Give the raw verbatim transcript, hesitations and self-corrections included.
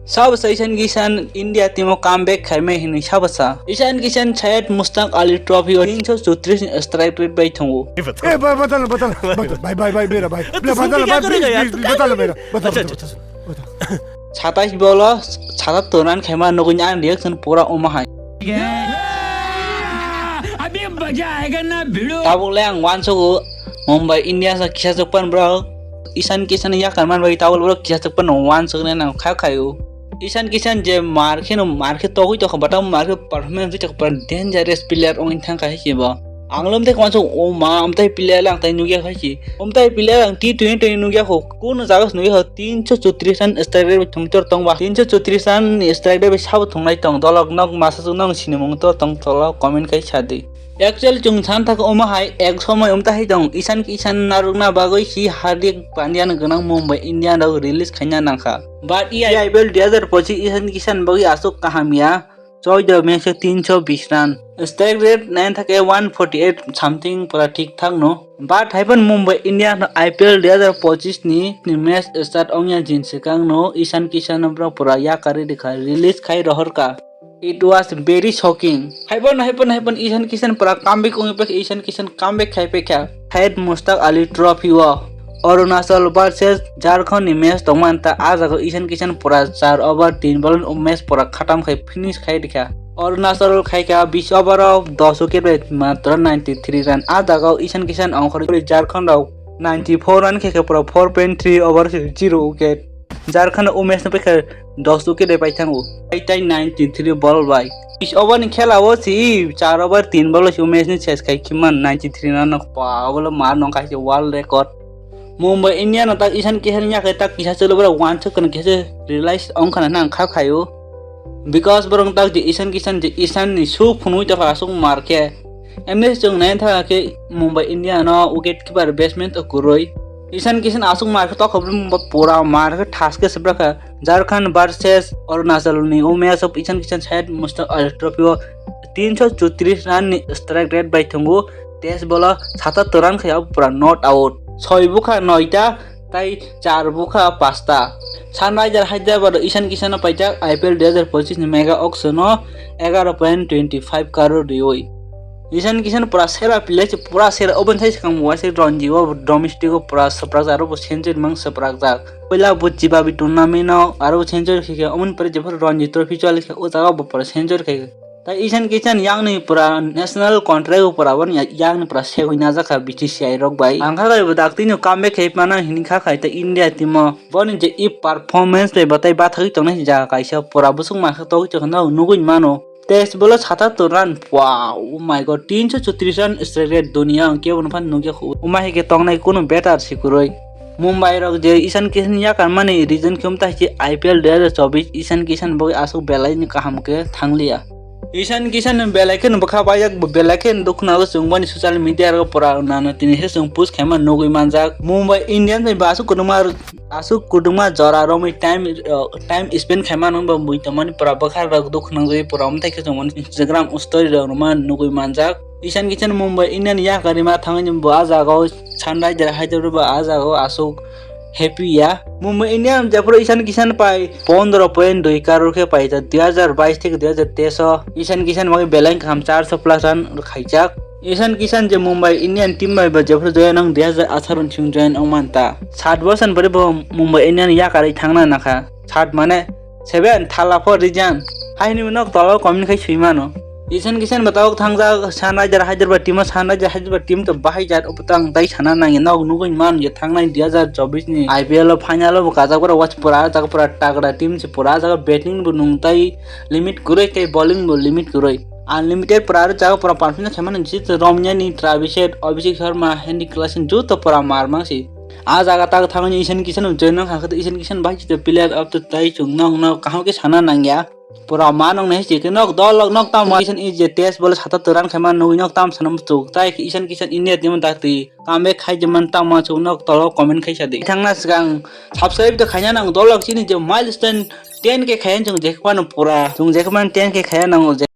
Sabo sa Ishan Kishan India team o comeback khaimai hinwi sabo sa. Ishan Kishan Syed Mushtaq Ali Trophy o tinsho chotris ni strike rate bai tongo. Eh, ba-, badal, badal, badal, bhai, bhai, bhai, mera, bhai. Eh, badal, bhai, please, please, badal, mera, badal, badal, badal. Satais bolo satattor run khaima nugwi ang reaction pura omo hai. Tabuk le ang uansugo Mumbai Indians no kisa chukpan bro. Ishan Kishan yakar man bai tabuk bro kisa chukpan uansuknai nang kha khaio. Ishan Kishan je mar khe no mar khe togwi tokha bata mar khe performance tokha dangerous player ongwi thangkha hai se bo. Ang lom tei kwanso o ma amtai player lang tai nugya khai si. Amtai player ang T twenty nugya kho. Kuno jaga nugya kho tinsho chotris run strike rate thung tor tong ba. Tinsho chotris run ni strike rate sabo thungnai tong. Dolok nok masa su nang sinimung tor tong tolo comment kai sadi. Actually chung san thak omo hai ek somoi umta hai tong. Ishan Kishan narukna bagwi si Hardik Pandya no gwnang Mumbai Indian rok release khaina nangkha. But i I P L dui hazar pochis Ishan Kishan bagwi aswk kaham ya. Choido match o tinsho bish run. Strike rate nine thake one forty eight something pura thik thak no. But haiphano Mumbai Indians no I P L dui hazar pochis ni, ni match start ongya jin swkang no Ishan Kishan no bro pura yakarwi rikha, release khai rohorkha. It was very shocking. Haiphano, haiphano, haiphano Ishan Kishan pura comeback ongwi paikha, Ishan Kishan comeback khai paikha. Syed Mushtaq Ali Trophy o Arunachal versus Jharkhand ni match tongmani ta, ah jaga Ishan Kishan pura char over tin ball o match pura khatam khai finish khai rikha. Arunachal khai kha bis over o dos wicket bai matro ninety three run. Ah jaga Ishan Kishan ongkhorwi Jharkhand rok ninety four run khai kha pura four point three over zero wicket. Jharkhand o match no paikha dos wicket bai paithango. Paitai ninety three ball bai. Bis over ni khela o si char over tin ball o si o match ni ses khai khiman ninety three run no pa ogulo mar nong khai se world record. Mumbai Indian no tak Ishan Kishan ya khai tak kisa chwlo bora one chuk kana kisa realize ong khana nang kha khayo. Because borong tak je Ishan Kishan je Ishan ni su phunui ta asuk mar khe. M S chung nai tha khe Mumbai Indian no wicket keeper batsman to kuroi. Ishan Kishan asuk mar khe tokhob pura mar khe thas khe sebra kha. Jharkhand versus Arunachal ni o match o Ishan Kishan Syed Mushtaq Ali Trophy o tinsho chotris run ni strike rate bai thungo. Test bolo satattor run khai pura not out. Soi bukha noita tai char bukha pasta. Sunriser Hyderabad o Ishan Kishan no paijak I P L dui hazar pochis ni mega auction o egaro point twenty five crore riwi. Ishan Kishan pura sera player se pura sera oben sai swkang bo waise Ranji o domestic o pura swprakjak aro bo century mang swprakjak. Puila bo Chibabi tournament o aro bo century khaikha, omoni pore jephuru Ranji trophy choli kha o jaga bo pura century khaikha. Tai Ishan Kishan yakni pura national contract o pura boni yakni pura segwi najak kha B C C I rok bai. Ang kha bo daktino comeback khai mano hini kha khai ta India team o. Boni je i performance bai batai bathagwi tongnai jaga kaisa pura bwswk ma khe togwi tongkha no nugwi mano. Test bolo satattor run, wow, oh my God, tinsho chotris run strike rate duniya ang kebo no phan nugya khu. Uma hai khe tongnai kunu batter si kwrwi. Mumbai rok je Ishan Kishan yakar mani reason khe umta hai I P L dui hazar chobbish Ishan Kishan bogwi aswk belai ni kaham khe thangliya. Ishan Kishan belai kheno bwkha paijak, belai kheno dukhu nago chwng boni social media rogo pura nana tini se chwng post khaima nugwi manjak. Mumbai Indians bai bo aswk kwbangma, aswk kwbangma jora romwi time, uh, time spend khaima nung bo bui tongmani pura bwkha rok dukhu nangjagwi pura omo tei khe chwng mani Instagram story rok rwma nugwi manjak. Ishan Kishan Mumbai Indian yakarima thangwi bo ah jagao Sunriser Hyderabad ah jagao aswk happy ya. Mumbai Indian jephuru Ishan Kishan pai pondro point dui crore khe paijak dui hazar bais theke dui hazar teis o. Ishan Kishan bagwi belai kaham charso plus run khaijak. Ishan Kishan je Mumbai Indian team bai bo jephuru join wng dui hazar atharo ni simi join wng manta. Sat bosor ni pore bo Mumbai Indian yakarwi thangna nakha. Sat mane seven thala four region. Haini nok tolo comment khai sui mano. Ishan Kishan ba tabuk thangjak Sunriser Hyderabad team o, Sunriser Hyderabad team to bahai jat obo tang tai sana nangya nok nugwi man je thangnai dui hazar chobbish ni I P L o final o bo kajak bora watch pura jaga pura tagra team se pura jaga batting bo nung tai limit kwrwi tei bowling bo limit kwrwi. Unlimited pura aro jaga pura performance khaimani jit Romya ni Travis Head, Abhishek Sharma, Henrik Klaasen joto pura mar mangsi. Ah jaga tak thangwi Ishan Kishan no join nang hakhe Ishan Kishan bai jit player of the tai chung nok nok kaham khe sana nangya. Pura ma nong nai si ke nok dol nok tam ma Ishan i je test bol satattor run khaima nugwi nok tam sanam chuk tai Ishan Kishan India team dak twi comeback khai je man tam ma chuk nok tolo comment khai sa di. Thangna swkang subscribe to khaina nang dol chini je milestone ten K khayan chung je khwano pura chung je khwano ten K khaya nang je